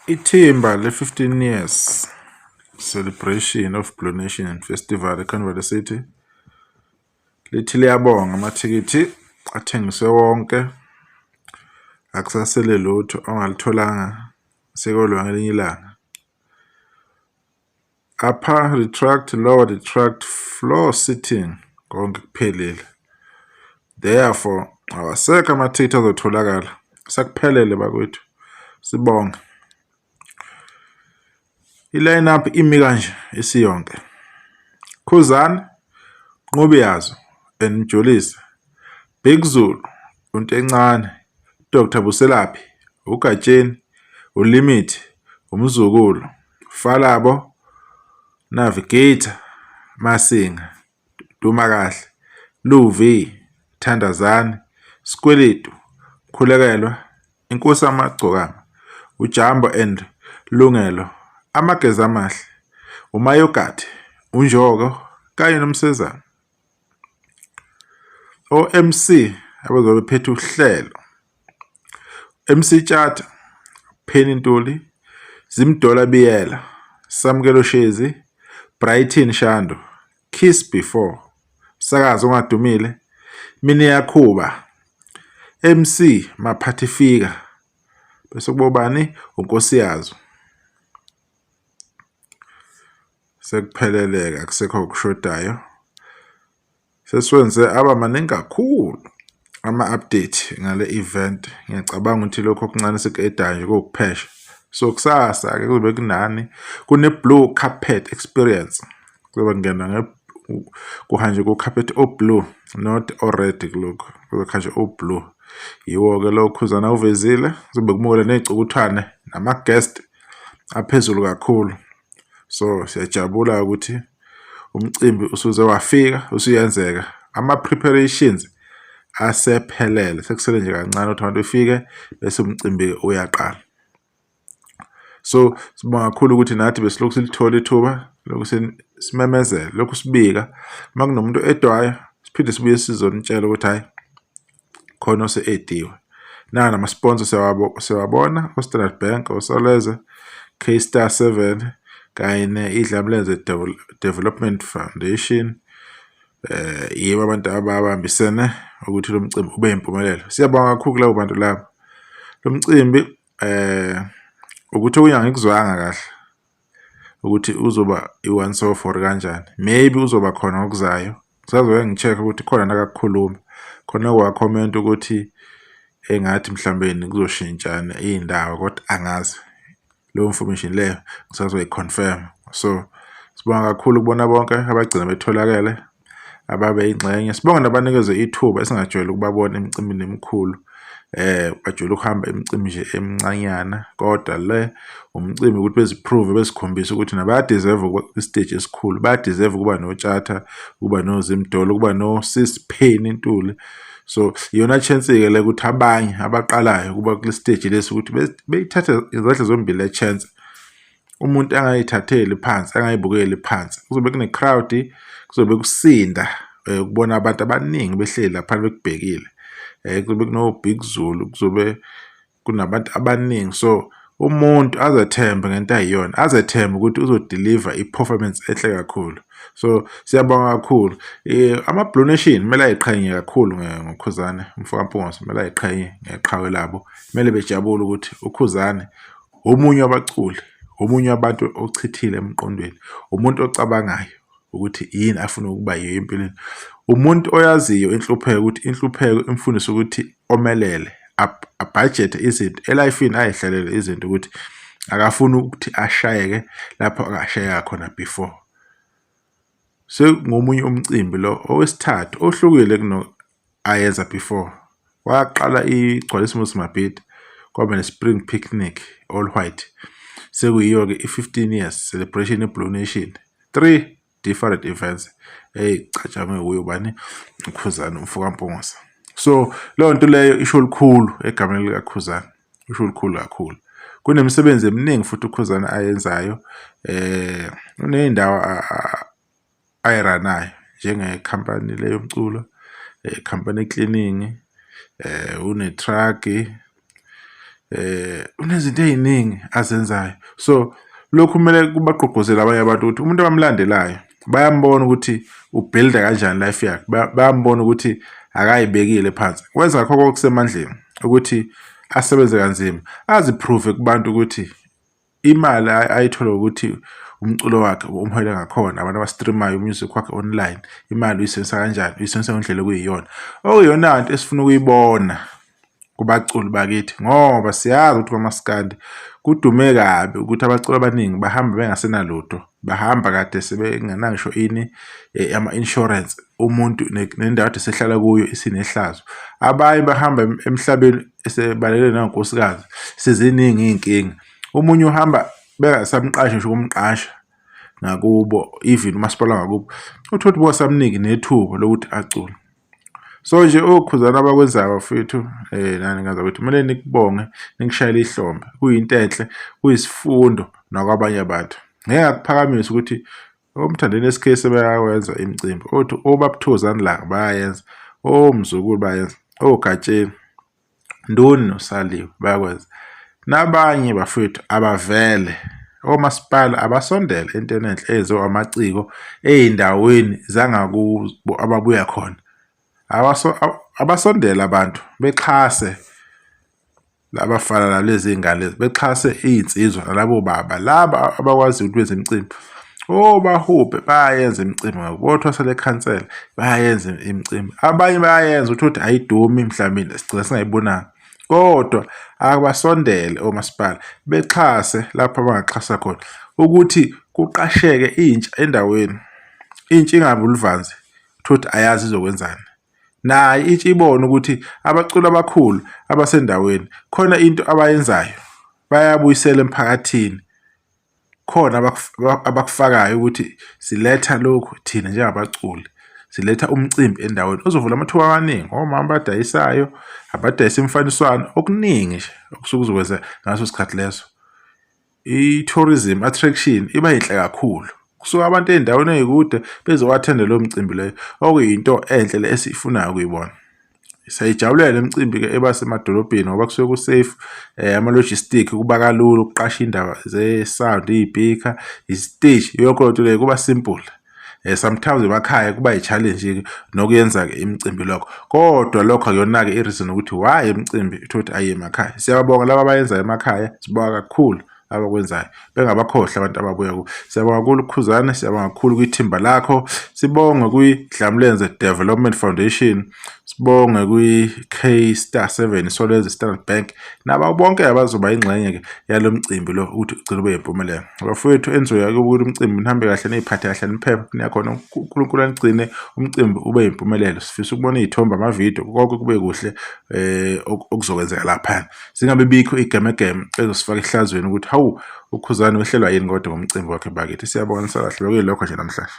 Ithimba le-15 years celebration of Blue Nation Festival eCarnival City lithi liyabonga amathikithi athengiswe wonke, akusasele lutho ongalitholanga sekolwa ngelinye ilanga. Upper retract, lower retract, floor seating konke kuphelile. Therefore awasekho amathikithi azotholakala, sekuphelele bakwethu, sibonge. I-line up imi kanje isiyonke. Khuzani, Nqobiyazo and Mjolisi, Big Zulu, uNtencane, Dr Buselaphi, uGatsheni, uLimit, uMzukulu, Falabo, Navigator, Masinga, Dumakahle, Luvi, Thandazani, Sikweletu, Mkhulekelwa, Inkosi Amagcokama, uJambo and Lungelo, Amageza Amahle, uMayogathi, uNjoko kanye noMsezane. O-MC abazobe bephethe uhlelo, MC Tshatha, Penny Ntuli, Zimdola Biyela, Samkelo Shezi, Brighton Shando, Kiss Before, Msakazi ongadumile, Miniyakhuba, MC Maphathi Fika, bese kuba ubani uNkosiyazo. Sekuphelele-ke akusekho okushodayo. Sesiwenze aba maningi kakhulu ama-update ngale event. Ngiyacabanga ukuthi lokhu okuncane esikuqedayo nje kuwukuphesha. So kusasa-ke kuzobe kunani, kune-blue carpet experience. Kuzobe kungenwa kuhanjwe ku-carpet o-blue not o-red kulokhu, kuzobe kuhanjwe o-blue. Yiwo-ke lo Khuzani awuvezile, kuzobe kumukelwa ney'cukuthwane nama-guest aphezulu kakhulu. So siyajabula ukuthi umcimbi usuze wafika usuyenzeka, ama-preparations asephelele, sekusele nje kancane ukuthi abantu befike bese umcimbi-ke uyaqala. So sibonga kakhulu ukuthi nathi besilokhu silithola ithuba lokhu simemezela, lokhu sibika uma kunomuntu edwayo siphinde sibuye sizonitshela ukuthi hhayi khona ose-ediwe. Nanga nama-sponsor siyawabona, o-Standard Bank, oSolezwe, K-Star 7 kanye ne-Idlamlenze Development Foundation. Yibo abantu ababambisene ukuthi lo mcimbi ube yimpumelelo. Siyabonga kakhulu kulabo bantu labo. Lo mcimbi ukuthi okunye angikuzwanga kahle ukuthi uzoba i-once off or kanjani. Maybe uzoba khona ngokuzayo. Ngisazoke ngi-check-e ukuthi khona nakakukhuluma. Khona okwa-comment ukuthi engathi mhlawumbe kuzoshintshana iy'ndawo kodwa angazi. Leyo information leyo ngisazoyi-confirm. So sibonga kakhulu kubona bonke abagcina betholakele ababe yingxenye. Sibonge nabanikezwe ithuba esingajwayele ukubabona emicimbini emikhulu. Bajwayele ukuhamba imicimbi nje emincanyana kodwa le umcimbi ukuthi bezi-prove bezikhombise ukuthi nabo baya-deserve isiteji esikhulu, baya-deserve ukuba noTshatha, ukuba noZimdollar, ukuba no-Sis Penny Ntuli. So iyona chance-ke le ukuthi abanye abaqalayo ukuba kule siteji lesi ukuthi beyithathe ngezandla zombili le chance. Umuntu angayithatheli phansi, angayibukeli phansi. Kuzobe kune-crowd, kuzobe kusinda ukubona abantu abaningi behleli laphana bekubhekile. Kuzobe kuno-Big Zulu, kuzobe kunabantu abaningi. So umuntu azethembe ngento ayiyona, azethembe ukuthi uzo-deliver i-performance enhle kakhulu. So siyabonga kakhulu. Ama-Blue Nation kumele ayiqhenye kakhulu ngoKhuzani, umfo kaMpungose kumele ayiqhenye ngeqhawe labo. Kumele bejabule ukuthi uKhuzani omunye wabaculi, omunye wabantu ochithile emqondweni, umuntu ocabangayo ukuthi yini afuna ukuba yiyo empilweni. Umuntu oyaziyo inhlupheko ukuthi inhlupheko imfundise ukuthi omelele, abhajethe izinto e-life-ini, ayihlalele izinto ukuthi akafuni ukuthi ashayeke lapho akashayeka khona before. Sekungomunye umcimbi lo owesithathu ohlukile kuno ayenza before. Waqala iGcwalisa Umuzi Mabhida, kwaba ne-Spring Picnic all white. Sekuyiyo-ke i-15 years celebration ye-Blue Nation. 3 different events ey'catshangwe wuye ubani, uKhuzani umfo kaMpungose. So leyo nto leyo isho lukhulu egameni likaKhuzani, isho lukhulu kakhulu. Kunemisebenzi eminingi futhi uKhuzani ayenzayo, uney'ndawo ayi-run-ayo njengekhampani le yomculo, company cleaning, une-truck. Unezinto ey'ningi azenzayo. So lokhu kumele kubagqugquzele abanye abantu ukuthi umuntu abamlandelayo bayambona ukuthi u-build-a kanjani life yakhe, bayambona ukuthi akayibekile phansi. Wenza ngakho konke okusemandleni ukuthi asebenze kanzima, azi-prove kubantu ukuthi imali ayithola ukuthi umculo wakhe umholela ngakhona, abantu aba-stream-ayo u-music wakhe online, imali uyisebenzisa kanjani, uyisebenzisa ngendlela okuyiyona. Okuyiyona nto esifuna ukuyibona kubaculi bakithi ngoba siyazi ukuthi kwamaskandi kudume kabi ukuthi abaculi abaningi bahamba bengasenalutho, bahamba kade sebengenayo ngisho ini ama-insurance, umuntu nendawo kade esehlala kuyo isinehlazo. Abanye bahamba emhlabeni esebalekele nanonkosikazi, seziningi iy'nkinga. Omunye uhamba bengasamqashi ngisho ukumqasha ngakubo, even umasipala wangakubo, uthole ukuthi bengasamniki nethuba lokuthi acule. So nje oKhuzani abakwenzayo bafowethu nani ngazi ukuthi kumele nikubonge, nikushayele ihlombe, kuyinto enhle, kuyisifundo nakwabanye abantu. Ngeke ngakuphakamisa ukuthi oMthandeni S_K sebeyawenza imicimbi, othi obaba Thokozani Langa bayayenza, oMzukulu bayenza, oGatsheni, Ndoni noSaliwe bayakwenza. Nabanye bafowethu abavele omasipala abasondele entweni enhle eyenziwa amaciko ey'ndaweni zangakubo ababuya khona. Abasondele abantu bexhase labafana nalezi iy'ngane lezi, bexhase iy'nsizwa nalabo baba laba abakwaziyo ukuthi benze imicimbi. Obahubhe bayayenza imicimbi othwasa lekhansela bayayenza imicimbi. Abanye bayayenza uthole ukuthi ayidumi mhlawumbe sigcina singayibonanga. Kodwa abasondele omasipala bexhase lapho abangaxhasa khona ukuthi kuqasheke intsha endaweni, intsha ingabi uluvanzi uthole ukuthi ayazi izokwenzani. Nayo intsha ibone ukuthi abaculi abakhulu abasendaweni khona into abayenzayo bayabuyisela emphakathini. Khona abakufakayo ukuthi siletha lokhu thina njengabaculi, siletha umcimbi endaweni ozovula amathuba amaningi, omama abadayisayo, abadayisa imifaniswano, okuningi nje okusuke kuzokwenzeka ngaleso sikhathi leso. I-tourism attraction iba yinhle kakhulu. Kusuka abantu ey'ndaweni ey'kude bezowu-attend-a lowo mcimbi leyo, okuyinto enhle le esiyifunayo ukuyibona. Siyayijabulela le micimbi-ke eba semadolobheni ngoba kusuke ku-safe, ama-logistic kuba kalula ukuqasha iy'ndaba ze-sound, iy'pikha, isiteji, yonke leyo nto leyo kuba simple. Sometimes emakhaya kuba i-challenge-ke nokuyenza-ke imicimbi lokho, kodwa lokho akuyona-ke i-reason ukuthi why imicimbi uthole ukuthi ayiye emakhaya. Siyababonga laba abayenzayo emakhaya, sibonga kakhulu abakwenzayo, bengabakhohlwa abantu ababuya kubo. Siyabonga kakhulu Khuzani, siyabonga kakhulu kwithimba lakho, sibonge kwi-Dlamlenze Development Foundation, sibonge kwi-K Star 7 Solezwe Standard Bank nabo bonke abazoba ingxenye-ke yalo mcimbi lo ukuthi ugcine ube yimpumelelo. Bafowethu enizoya ukuthi umcimbi nihambe kahle niy'phathe kahle niphephe niyakhona uNkulunkulu anigcine umcimbi ube yimpumelelo. Sifisa ukubona iy'thombe amavidiyo konke kube kuhle okuzokwenzeka laphaya. Zingabe bikho igemegeme ezosifaka ehlazweni ukuthi hawu uKhuzani wehlelwa yini kodwa ngomcimbi wakhe bakithi. Siyabonga nisalahle bekuyilokho nje namhlanje.